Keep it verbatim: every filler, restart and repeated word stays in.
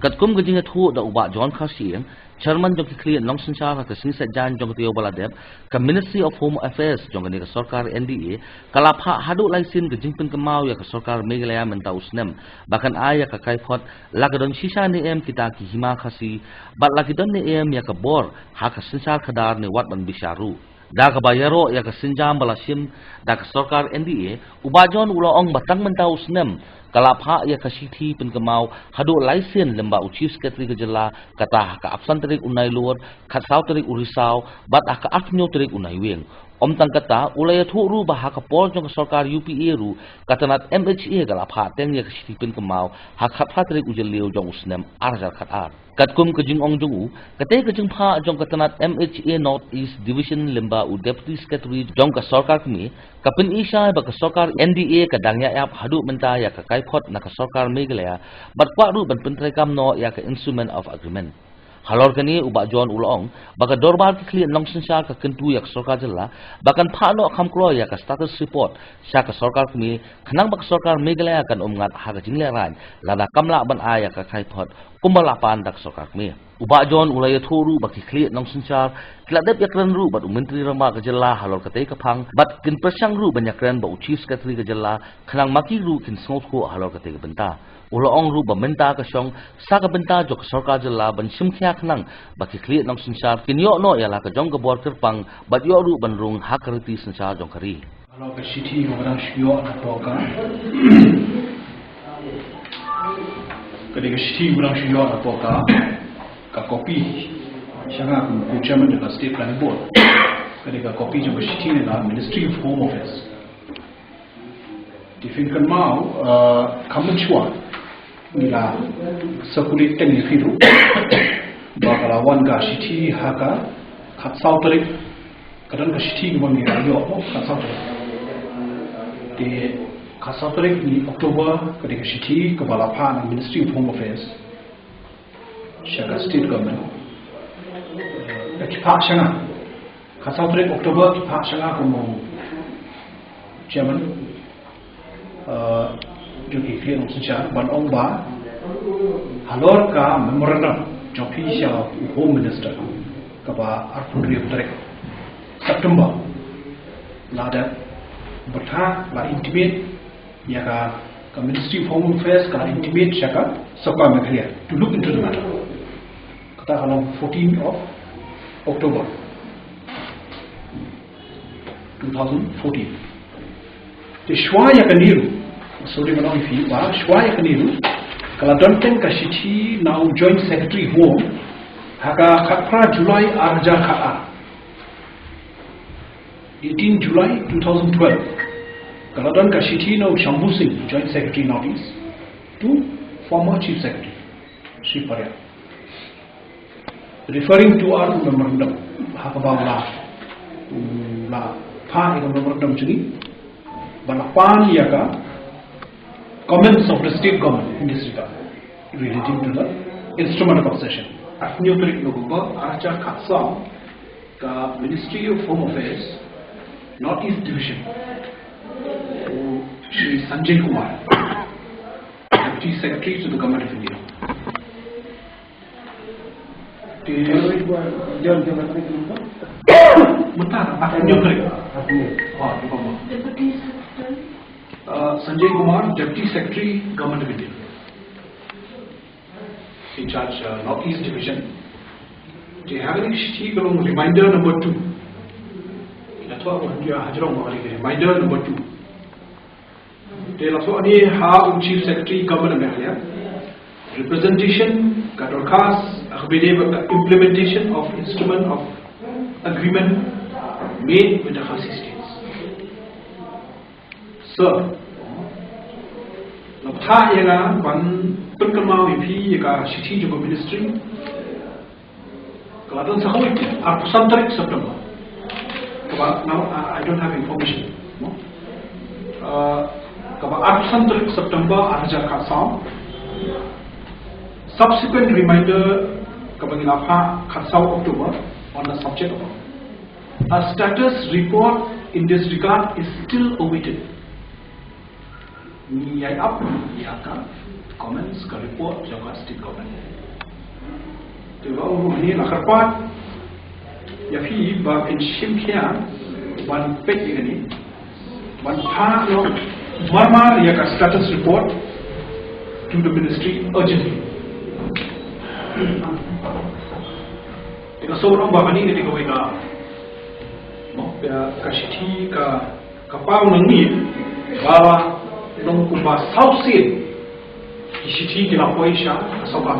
Katkum ka jingïathuh da u Bah John Kharshiing, Chairman jong ki khlieh nongsynshar ha ka sngi Saitjaiñ jong ka taïew ba la dep, ka Ministry of Home Affairs jong kane ka sorkar N D A ka la phah haduh lai sien ka jingpynkynmaw ïa ka sorkar Meghalaya mynta u snem ba kan ai ïa ka kaiphod, la ka don shisha ne em kita ki hima Khasi bad la ki don ne em ïa ka bor ha ka synshar khadar ne wat ban bishar ruh. Da kaba ïaroh ïa ka sienjam ba la shim da ka sorkar N D A, u Bah John u la ong ba tang mynta u snem ka la phah ïa ka shithi pynkynmaw haduh lai sien lyngba u Chief Secretary ka jylla, kata ha ka arphew san tarik u Nailur, khatsaw tarik u Risaw bad ha ka arphew hynñiew tarik u Naiwieng. Ym tang kata, u la ïathuh ruh ba ha ka por jong ka sorkar U P A ruh, ka tnat M H A ka la phah teng ïa ka shithi pynkynmaw ha khatphra tarik u Jylliew jong u snem ar hajar khatar. Katkum ka jingong jong u, katei ka jingphah jong ka tnat M H A North East Division lyngba u Deputy Secretary jong ka sorkar kmie, ka pyni shai ba ka sorkar N D A ka dang ïa ap haduh mynta ïa ka kaiphod na ka sorkar Meghalaya bad kwah ruh ban pyntreikam noh ïa ka Instrument of Agreement. Halor kane, u Bah John u la ong ba ka dorbar ki khlieh nongsynshar ka kyntu ïa ka sorkar jylla ba kan phah noh kham kloi ïa ka status report sha ka sorkar kmie, khnang ba ka sorkar Meghalaya kan ym ngat ha ka jinglehrain lada kam lah ban ai ïa ka kaiphod kumba la pan da ka sorkar kmie. U Bah John u la ïathuh ruh ba ki khlieh nongsynshar ki la dep ïakren ruh bad u Myntri Rangbah ka jylla halor katei ka phang bad kin pyrshang ruh ban ïakren bad u Chief Secretary ka jylla, khnang ma ki ruh kin sngewthuh halor katei ka bynta. U la ong ruh ba mynta ka shong sa ka bynta jong ka sorkar jylla ban shim khia khnang ba ki khlieh nongsynshar kin ïoh noh ïa la ka jong ka bor kyrpang bad ïoh ruh ban rung ha ka riti synshar jong ka ri. Halor ka shithi kaba dang shu ïoh na poka, ka dei ka shithi kaba dang shu ïoh na poka, ka copy sha nga kum u chairman jong ka State Planning Board. Ka dei ka copy jong ka shithi na ka Ministry of Home Affairs. Te phin kynmaw, uh, kham mynshuwa ngi la circulate teng ïa phi ruh ba ka la wan ka shithi ha ka khatsaw tarik. Ka don ka shithi kaba ngi la ïoh, oh, khatsaw tarik. Te khatsaw tarik ni October ka dei ka shithi kaba la phah na Ministry of Home Affairs sha ka state government. Ka ki phah sha nga. Khatsaw tarik October ki phah sha nga kum u chairman, uh, jong ki khlieh nongsynshar ban ong ba halor ka memorandum jong phi sha u Home Minister kaba arphew hynriew tarik September, la dep byrtha, la intimate ïa ka, ka Ministry of Home Affairs ka intimate sha ka Sorkar Meghalaya to look into the matter. Kata ka long fourteen of October two thousand fourteen. Te shuwa ïa kane ruh, sorry, ban ong ïa phi ba shuwa ïa kane ruh ka la don teng ka shithi na u Joint Secretary Home ha ka khatphra July ar hajar khatar. Eighteen July two thousand twelve, ka la don ka shithi na u Shambhu Singh, Joint Secretary North East, to former Chief Secretary Shri Parriah, referring to our memorandum, ha kaba u la, u la phah ïa ka memorandum jong ngi ba la pan ïa ka comments of the state government in this regard relating to the instrument of accession. Arphew hynñiew tarik November ar hajar khatsaw, ka Ministry of Home Affairs, North East Division, u Shri Sanjay Kumar, Deputy Secretary to the Government of India. Te mynta, arphew hynñiew tarik. Deputy Secretary. Uh, Sanjay Kumar, Deputy Secretary, Government of India, in charge, uh, North East Division. Te ha kane ka shithi ka long reminder number two. Nga thoh ba ha jrong ba ka long reminder number two. Te la thoh ne ha u Chief Secretary Government of Meghalaya. Representation ka dorkhas, ha kaba ïadei bad ka implementation of instrument of agreement made with the Khasi States. Sir, la phah ïa nga ban pynkynmaw ïa phi ïa ka shithi jong ka ministry. Ka la don sa kawei, arphew san tarik September. Kaba, now, I I don't have information, no? Uh, kaba arphew san tarik September ar hajar khatsaw. Subsequent reminder kaba ngi la phah khatsaw October on the subject of a status report in this regard is still awaited. Ngi ïai ap ïa ka comments, ka report jong ka state government. Te ba u ruh ni la kyrpad ïa phi ba phin shim khia ban peit ïa kane, ban phah noh marmar ïa ka status report to the ministry urgently. Te nga sngew ba kane ka dei kawei ka, mo, ka, ka shithi ka, ka paw na ngi ba la long kumba saw sien ki shithi ki la poi sha ka sorkar